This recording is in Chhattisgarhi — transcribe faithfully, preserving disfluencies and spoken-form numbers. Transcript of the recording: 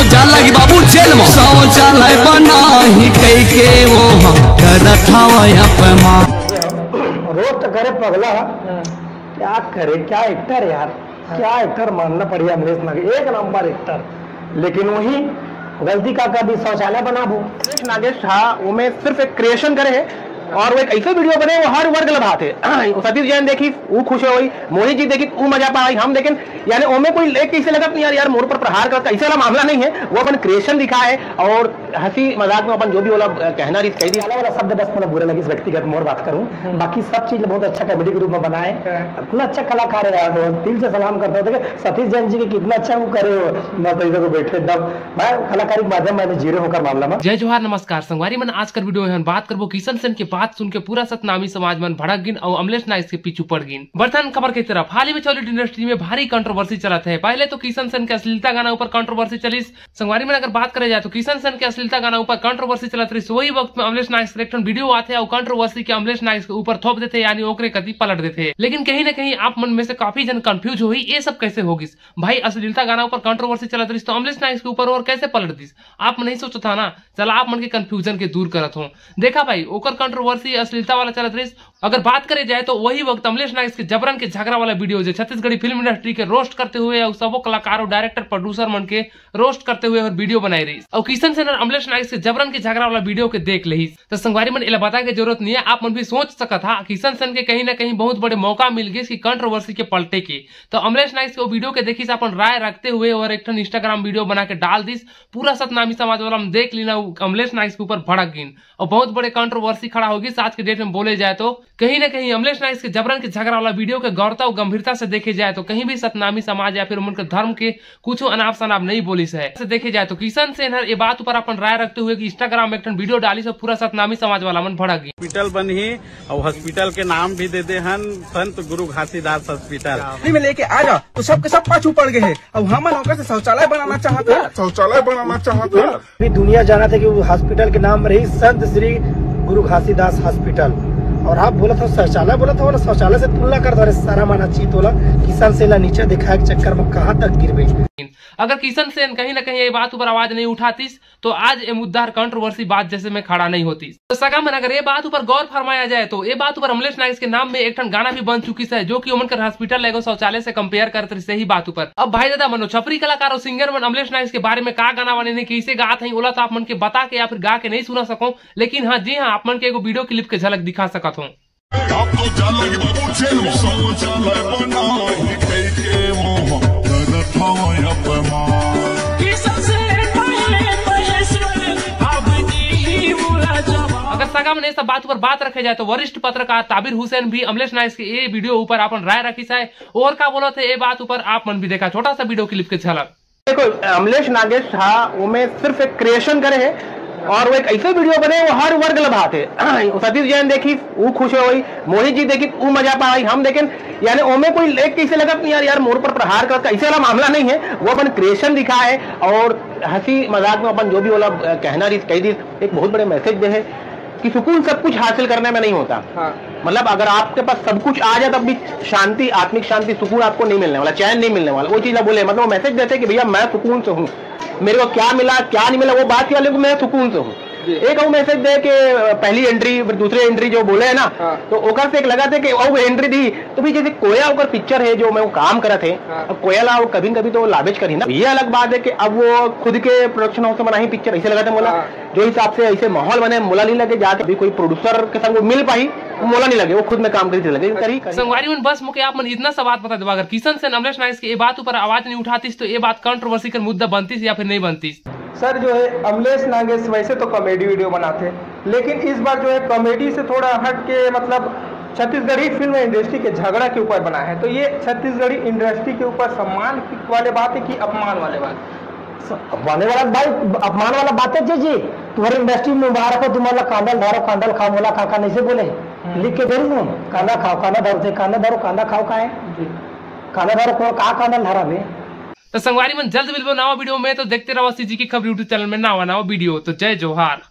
जा लगी बाबू जेल में। शौचालय बनाही कई के वो हम करत हवय अपमान। रोज तो करे पगला। क्या करे, क्या एक्टर है यार, क्या एक्टर मानना पड़ेगा अमलेश नागेश, एक नंबर एक्टर। लेकिन वही गलती का कर दी, शौचालय बनाबो। अमलेश नागेश हा ओमे सिर्फ एक क्रिएशन करे है और वो एक ऐसे वीडियो बने, वो हर वर्ग ला भाथे। सतीश जैन देखी, वो खुश होई, मोहित जी देखी, वो मजा पाई, हम देखें, यानी ओमे कोई एक कैसे लगत नहीं यार, यार मोर पर प्रहार करता, ऐसे वाला मामला नहीं है। वो अपन क्रिएशन दिखा है और हंसी मजाक में अपन जो भी वाला कहना रही कह दी। वाला शब्द बस मतलब बुरा लगी, व्यक्तिगत मोर बात करूं, बाकी सब चीज बहुत अच्छा कॉमेडी के रूप में बनाए। इतना अच्छा कलाकार है यार, वो दिल से सलाम करता हूँ। देखिए सतीश जैन जी के कितना अच्छा वो करे हो, मस्त ऐसे को बैठे एकदम। मैं कलाकारी के माध्यम में जीरो होकर मामला में। जय जोहार, नमस्कार संगवारी मन, आज कर वीडियो में हम बात करबो किशन सेन के बात सुन के पूरा सतनामी समाज मन भड़क गिन और अमलेश नाइस के पीछू पड़ गिन। बर्थन खबर की तरफ, हाल ही में चॉलीवुड इंडस्ट्री में भारी कंट्रोवर्सी चलत है। पहले तो किशन सेन के अश्लीलता गाना ऊपर कंट्रोवर्सी चलिस। संगवारी मन अगर बात करे जाए तो किशन सेन के अश्लीलता गाना ऊपर कंट्रोवर्सी चलत रही, वही वक्त में अमलेश नाइस के एक ठन वीडियो आथे और कंट्रोवर्सी के अमलेश नाइस के ऊपर थोप देथे, यानी ओकरे कति पलट देथे। लेकिन कहीं ना कहीं आप मन में से काफी जन कंफ्यूज होही, ये सब कैसे होगिस? भाई अश्लीलता गाना ऊपर कंट्रोवर्सी चलत रही तो अमलेश नाइस के ऊपर और कैसे पलट दिस? आप मन नहीं सोचत हा ना? चला आप मन के कंफ्यूजन के दूर करत हो। देखा भाई, ओकर कंट्रोवर्सी अश्लीलता वाला चलत रही। अगर बात करे जाए तो वही वक्त अमलेश नाइस के जबरन के झगड़ा वाला वीडियो, जो छत्तीसगढ़ी फिल्म इंडस्ट्री के रोस्ट करते हुए और सबो कलाकार और डायरेक्टर प्रोड्यूसर मन के रोस्ट करते हुए और वीडियो बनाई रही और किशन सेन और अमलेश नाइस के जबरन के झगड़ा वाला वीडियो के देख लेही। तो संगवारी मन एला बता के जरूरत नहीं है, आप मन भी सोच सकत हा किशन सेन के कहीं ना कहीं बहुत बड़े मौका मिल गए कि कंट्रोवर्सी के पलटे के। तो अमलेश नाइस के वो वीडियो के देखिस, अपन राय रखते हुए और एक ठन इंस्टाग्राम वीडियो बना के डाल दिस। पूरा सतनामी समाज वाला मन देख लीना, उ अमलेश नाइस के ऊपर भड़क गिन और बहुत बड़े कंट्रोवर्सी खड़ा होगी। आज के डेट में बोले जाए तो कहीं ना कहीं अमलेश नाइस के जबरन के झगड़ा वाला वीडियो के गौरता और गंभीरता से देखे जाए तो कहीं भी सतनामी समाज या फिर उनके धर्म के कुछ अनाप शनाप नहीं बोलिस है। से देखे जाए तो किशन सेन हर ये बात ऊपर अपन राय रखते हुए कि इंस्टाग्राम में एक ठन वीडियो डालिस और पूरा सतनामी समाज वाला मन भड़क गई। हॉस्पिटल बनही और हॉस्पिटल के नाम भी दे दे हन संत गुरु घासीदास हॉस्पिटल। दिल्ली में लेके आ जा तो सबके सब पाछू पड़ गए हैं। अब हमन ओकर से शौचालय बनाना चाहत है। शौचालय बनाना चाहत है। पूरी दुनिया जानत है कि वो हॉस्पिटल के नाम रही संत श्री गुरु घासीदास हॉस्पिटल। और आप बोलत हो शौचालय, बोलत हो ना, शौचालय से तुलना करत हो। अरे सारा माना चीत होला, किशन सेन ला नीचे दिखाए के चक्कर में कहाँ तक गिरबे। अगर किशन सेन कहीं ना कहीं ये बात ऊपर आवाज नहीं उठातिस तो आज ये मुद्दा हर कंट्रोवर्सी बात जैसे में खड़ा नहीं होतिस। तो सगा मन अगर ये बात ऊपर गौर फरमाया जाए तो ये बात ऊपर अमलेश नागेश के नाम में एक ठन गाना भी बन चुकिस है, जो कि ओमन कर हॉस्पिटल एगो शौचालय से कंपेयर करत रहिस यही बात ऊपर। अब भाई दादा मनो छपरी कलाकार और सिंगर मन अमलेश नागेश के बारे में का गाना वाने ने कैसे गात हैं, ओला तो आप मन के बता के या फिर गा के नहीं सुना सको, लेकिन हाँ जी हाँ, आप मन के एगो वीडियो क्लिप के झलक दिखा सकत हूँ। आप तो जा लगी बाबू जेल में। शौचालय बनाही कई के वो करत हवय अपमान। किशन सेन पहले महेश्वर, अब की बुला जवान। अगर सगा मन ये सब बात ऊपर बात रखे जाए तो वरिष्ठ पत्रकार ताबिर हुसैन भी अमलेश नागेश के ये वीडियो ऊपर अपन राय रखिस है। और का बोलत है ये बात ऊपर, आप मन भी देखा छोटा सा वीडियो क्लिप के झलक। देखो, अमलेश नागेश हा ओमे सिर्फ एक क्रिएशन करे है और वो एक ऐसे वीडियो बने, वो हर वर्ग ला भाथे। सतीश जैन देखी, वो खुश होई, मोहित जी देखी, वो मजा पाई, हम देखें, यानी ओमे कोई एक कैसे लगत नहीं यार, यार मोर पर प्रहार करता, ऐसे वाला मामला नहीं है। वो अपन क्रिएशन दिखा है और हंसी मजाक में अपन जो भी वाला कहना रही कह दी, एक बहुत बड़े मैसेज दे है कि सुकून सब कुछ हासिल करने में नहीं होता। हाँ। मतलब अगर आपके पास सब कुछ आ जाए तब भी शांति, आत्मिक शांति, सुकून आपको नहीं मिलने वाला, चैन नहीं मिलने वाला। वो चीज आप बोले, मतलब वो मैसेज देते हैं कि भैया मैं सुकून से हूँ, मेरे को क्या मिला क्या नहीं मिला वो बात वाले को, मैं सुकून से हूँ। एक वो मैसेज दे कि पहली एंट्री फिर दूसरी एंट्री जो बोले है ना, हाँ। तो ओकर से एक लगा थे कि वो एंट्री दी तो भी जैसे कोया ओकर पिक्चर है जो मैं वो काम करत है। हाँ। अब कोया ला वो कभी न कभी तो लावेज करी ना, ये अलग बात है कि अब वो खुद के प्रोडक्शन हाउस में बनाई पिक्चर ऐसे लगा था मोला। हाँ। जो हिसाब से ऐसे माहौल बने मोला नहीं लगे जाके अभी कोई प्रोड्यूसर के संग वो मिल पाई, मोला नहीं लगे, वो खुद में काम करी लगे करी, करी। संगवारी मन बस मुके आप मन इतना सा बात बता देवा, अगर किशन सेन अमलेश नागेश के ये बात ऊपर आवाज नहीं उठातीस तो ये बात कंट्रोवर्सी का मुद्दा बनतीस या फिर नहीं बनतीस। सर जो है अमलेश नागेश वैसे तो कॉमेडी वीडियो बनाते, लेकिन इस बार जो है कॉमेडी से थोड़ा हट के मतलब छत्तीसगढ़ी फिल्म इंडस्ट्री के झगड़ा के ऊपर बना है, तो ये छत्तीसगढ़ी इंडस्ट्री के ऊपर सम्मान की वाले बात है कि अपमान वाले बात? अपमान वाला भाई, अपमान वाला बात है जी जी। तुम्हारी इंडस्ट्री में मुबारक हो, तुम्हारा कांदल धारो कांदल खाओ, मोला काका नहीं से बोले, हम्म। लिख के दे रही हूँ, कांदा खाओ कांदा धरो थे, कांदा धरो कांदा खाओ का है? जी। कांदा धरो कौन का कांदल धारा में? तो संगवारी मन जल्द मिलबो नवा वीडियो में, तो देखते रहो सीजी की खबर YouTube चैनल में नवा नवा वीडियो। तो जय जोहार।